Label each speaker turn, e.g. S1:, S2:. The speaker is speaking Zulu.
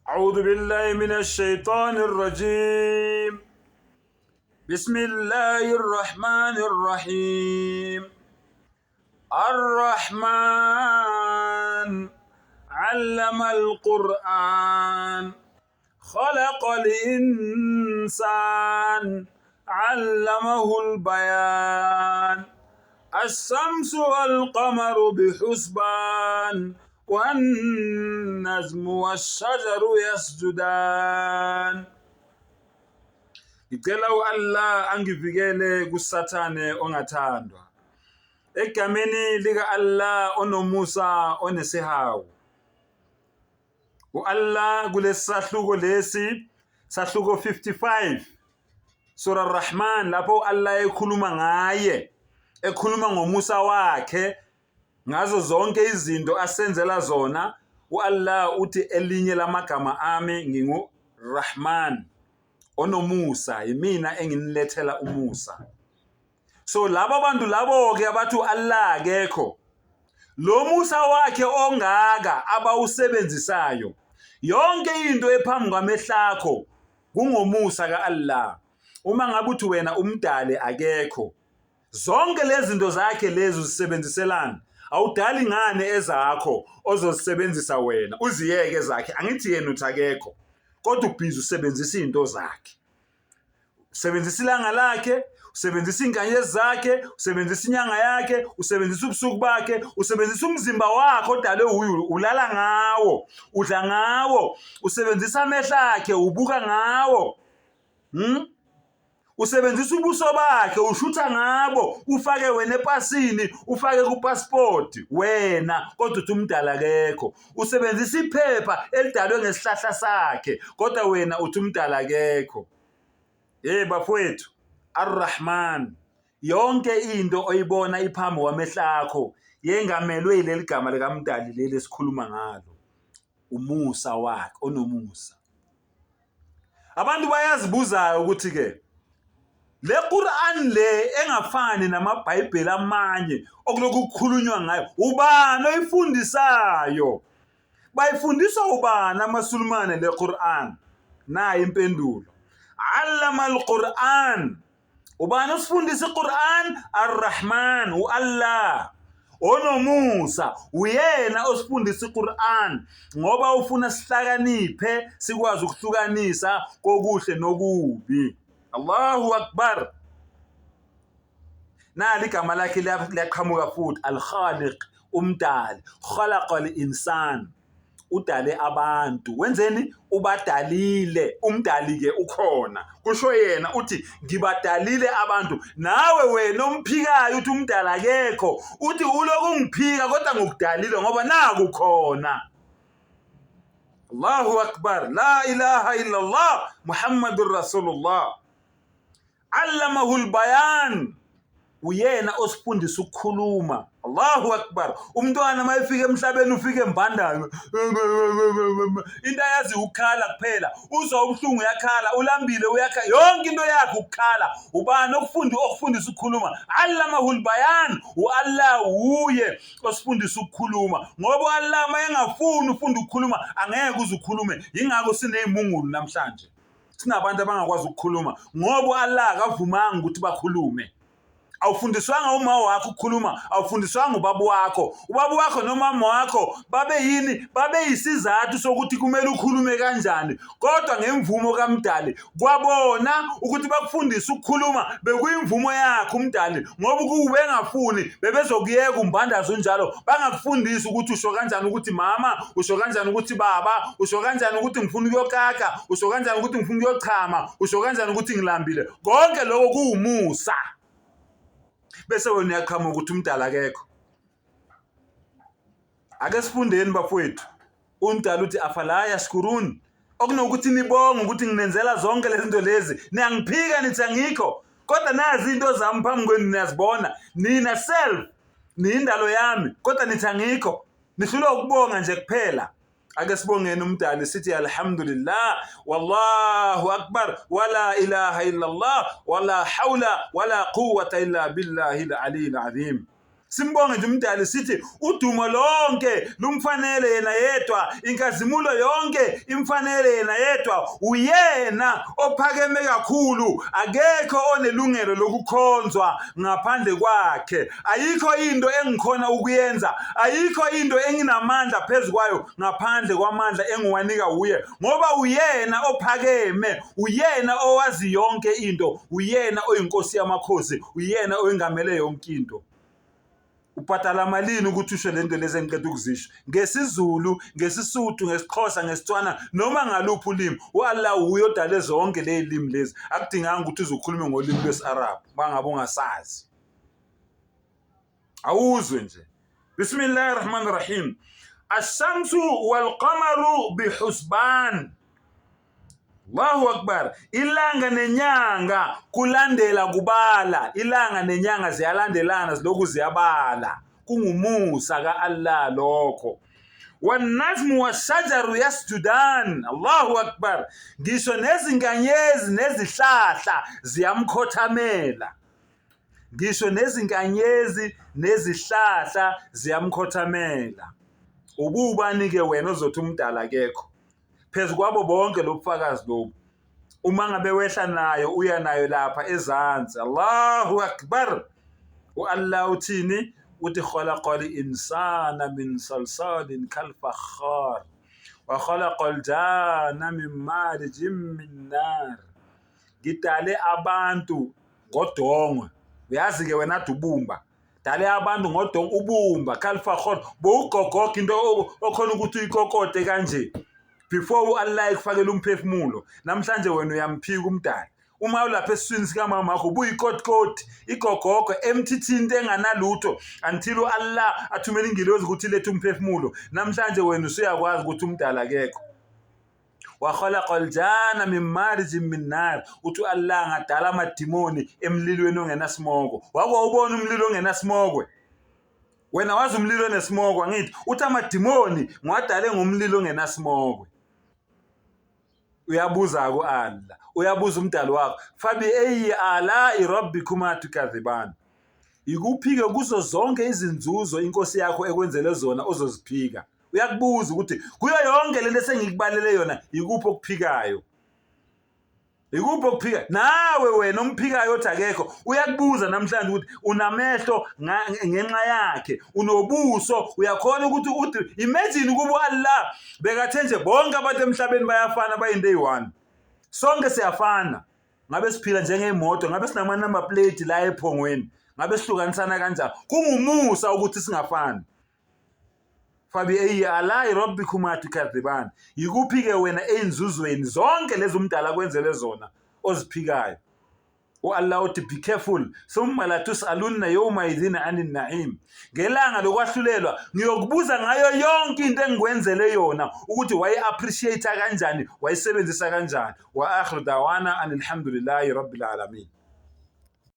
S1: أعوذ بالله من الشيطان الرجيم بسم الله الرحمن الرحيم الرحمن علم القرآن خلق الإنسان علمه البيان الشمس والقمر بحسبان والنجم والشجر يسجدان. Ngicela u-Allah angivikele kuSathane ongathandwa. Egameni lika-Allah onomusa onesihawu. U-Allah kulesi sahluko lesi, sahluko 55, Sura Rahman, lapho u-Allah ekhuluma ngaye, ekhuluma ngomusa wakhe ngazo zonke izinto asenzela zona. U-Allah uthi elinye lamagama ami ngingu Rahman, onomusa, yimina enginilethela umusa. So laba bantu labo-ke abathi u-Allah akekho, lo musa wakhe ongaka abawusebenzisayo, yonke into ephambi kwamehlakho kungomusa ka-Allah. Uma ngabe uthi wena umdali akekho, zonke lezi zinto zakhe lezi uzisebenziselani? Awudali ngani ezakho ozozisebenzisa wena, uziyeke ezakhe? Angithi yena uthi akekho, kodwa ubhizi usebenzisa izinto zakhe. Usebenzisa ilanga lakhe, usebenzisa izinkanyezi zakhe, usebenzisa inyanga yakhe, usebenzisa ubusuku bakhe, usebenzisa umzimba wakhe odalwe uyu, ulala ngawo, udla ngawo, usebenzisa amehlo akhe, ubuka ngawo. Usebenzisa ubuso bakhe, ushutha ngabo, ufake wena epasini, ufake kupassport wena, kodwa uthi umdala akekho. Usebenzisa iphepha elidalwe ngesihlahla sakhe, kodwa wena uthi umdala akekho. Hey bafowethu, Ar-Rahman, yonke into oyibona iphambi kwamehlo akho yengamelwe yileli gama likaMdali leli esikhuluma ngalo, umusa wakhe onomusa. Abantu bayazibuza ukuthi ke le Quran le engafani namaBhayibheli amanye okuloku kukhulunywa ngayo, ubani oyifundisayo? Bayifundiswa ubani amaSulumane le Quran? Nayi impendulo. Allama al-Quran. Ubani osifundisa iQuran? Ar-Rahman, u-Allah onomusa, uyena osifundisa iQuran ngoba ufuna sihlakaniphe, sikwazi ukuhlukanisa kokuhle nokubi. Allahu Akbar. Nali igama lakhe liyaqhamuka futhi, Al-Khaliq, umdali, khalaqa al-insan, udale abantu. Wenzeni? Ubadalile. Umdali-ke ukhona, kusho yena, uthi ngibadalile abantu. Nawe wena omphikayo uthi umdali akekho, uthi uloku ungiphika kodwa ngikudalile ngoba naku khona. Allahu Akbar, la ilaha illallah Muhammadur Rasulullah. Allamahu albayan, uyena osifundisa ukukhuluma. Allahu Akbar. Umntwana uma efika emhlabeni ufike embandayo, into ayazi ukukhala kuphela, uzwa ubuhlungu uyakhala, ulambile uyakhala, yonke into yakhe ukukhala. Ubani okufunda okufundisa ukukhuluma? Allamahu albayan, u-Allah wuye osifundisa ukukhuluma, ngoba u-Allah uma engafuni ufunda ukukhuluma angeke uze ukhulume. Yingakho siney'mungulu namhlanje, sinabantu abangakwazi ukukhuluma ngoba u-Allah akavumanga ukuthi bakhulume. Awufundiswanga uma wakho ukukhuluma, awufundiswanga ubaba wakho. Ubaba wakho nomama wakho babe yini? Babe yisizathu sokuthi kumele ukhulume kanjani, kodwa ngemvumo kaMdali. Kwabona ukuthi bakufundise ukukhuluma bekuyimvumo yakhe uMdali, ngoba ukube engafuni bebezokuyeka umbandazo unjalo, bangakufundisi ukuthi usho kanjani ukuthi mama, usho kanjani ukuthi baba, usho kanjani ukuthi ngifuna ukuyokaka, usho kanjani ukuthi ngifuna ukuyochama, usho kanjani ukuthi ngilambile. Konke lokho kuwumusa, bese wena uyaqhamuka ukuthi umdala akekho. Ake sifundeni bafowethu. Umdala uthi afala yashkurun, okunokuthi nibonge ukuthi nginenzela zonke lezi zinto lezi, niyangiphika nithi angikho, kodwa nazi into zami phambi kwenu, niyazibona nina self, niyindalo yami, kodwa nithi angikho. Nihlulwa ukubonga nje kuphela. Ake sibongeni umdali, sithi alhamdulillah, wallahu akbar, wala ilaha illa Allah, wala hawla wala quwwata illa billahi al-ali al-azim. Simbonge nje uMdali sithi udumo lonke lumfanele yena yedwa, inkazimulo yonke imfanele yena yedwa. Uyena ophakeme kakhulu, akekho onelungelo lokukhonzwa ngaphandle kwakhe. Ayikho into engikhona ukuyenza, ayikho into enginamandla phezu kwayo ngaphandle kwamandla engiwanika wuye, ngoba uyena ophakeme, uyena owazi yonke into, uyena oyinkosi yamakhosi, uyena oyengamele yonke into. Ubhadala malini ukuthi usho lento lezi engiqeda ukuzisho ngesiZulu, ngesiSuthu, ngesiXhosa, ngesiTswana noma ngaluphi ulimi? U-Allah wuye odale zonke lezi limi lezi, akudinganga ukuthi uze ukhulume ngolimi lwesi-Arab bangabe ungasazi. Awuzwe nje. Bismillahir Rahmanir Rahim. Ash-shamsu wal-qamaru bihusban. Allahu Akbar. Ilanga nenyanga kulandela kubala. Ilanga nenyanga ziyalandelana zilokhu ziyabala. Kungumusa ka-Allah lokho. Wanajmu washajaru yasjudan. Allahu Akbar. Ngisho nezinkanyezi nezihlahla ziyamkhothamela. Ngisho nezinkanyezi nezihlahla ziyamkhothamela. Ububani-ke wena ozothi umdala akekho? Phezu kwabo bonke lobufakazi lobu. Uma ngabe wehla nayo uya nayo lapha ezansi. Allahu Akbar. U-Allah uthini? Uthi khalaqal insana min salsalin kalfakhar wa khalaqal jana min marijin min nar. Ngidale abantu ngodongwe. Uyazi-ke wena dubumba. Dale abantu ngodongwe ubumba kalfakhor bowugogoga into okhona ukuthi uyikokote kanje. Before u-Allah ekufakela umphefumulo, namhlanje wena uyamphika umdali. Uma ulapha esiswini sikamama wakho ubuyikotikoti, igogogo, emthithi into enganalutho until u-Allah athumele ingilozi ukuthi ilethe umphefumulo. Namhlanje wena usuyakwazi ukuthi umdali akekho. Wa khalaqa aljana min marijin min nar, uthi u-Allah ngadala amadimoni emlilweni ongenasimoko. Wake wawubona umlilo ongenasimokwe? Wena wazi umlilo onesimoko, angithi? Uthi amadimoni ngiwadale ngomlilo ongenasimokwe. Uyabuza ku-Allah, uyabuza umdali wakho, fabi eyi alai rabbikuma tukadhiban. Yikuphi-ke kuzo zonke izinzuzo inkosi yakho ekwenzele zona ozoziphika? Uyakubuza ukuthi kuyo yonke lento esengikubalele yona yikuphi okuphikayo? Ikuphi okuphika? Nawe wena omphikayo othi akekho, uyakubuza namhlanje ukuthi unamehlo ngenxa yakhe, unobuso, uyakhona ukuthi uthi imagine ukuba u-Allah bekathe nje bonke abantu emhlabeni bayafana bayinto eyi-one. Sonke siyafana. Ngabe siphila njengey'moto, ngabe sinama-number plate la ephongweni, ngabe sihlukanisana kanjani? Kungumusa ukuthi singafani. Fabi eyi alai rabbikuma tukadhiban. Yikuphi-ke wena ey'nzuzweni zonke lezi umdala akwenzele zona oziphikayo? U-Allah uthi be careful, thumma la tusalunna yawma idhin anin na'im. Ngelanga lokwahlulelwa ngiyokubuza ngayo yonke into engikwenzele yona ukuthi wayi-appreciate kanjani, wayisebenzisa kanjani. Wa akhiru dawana anilhamdulillahi rabbil alamin.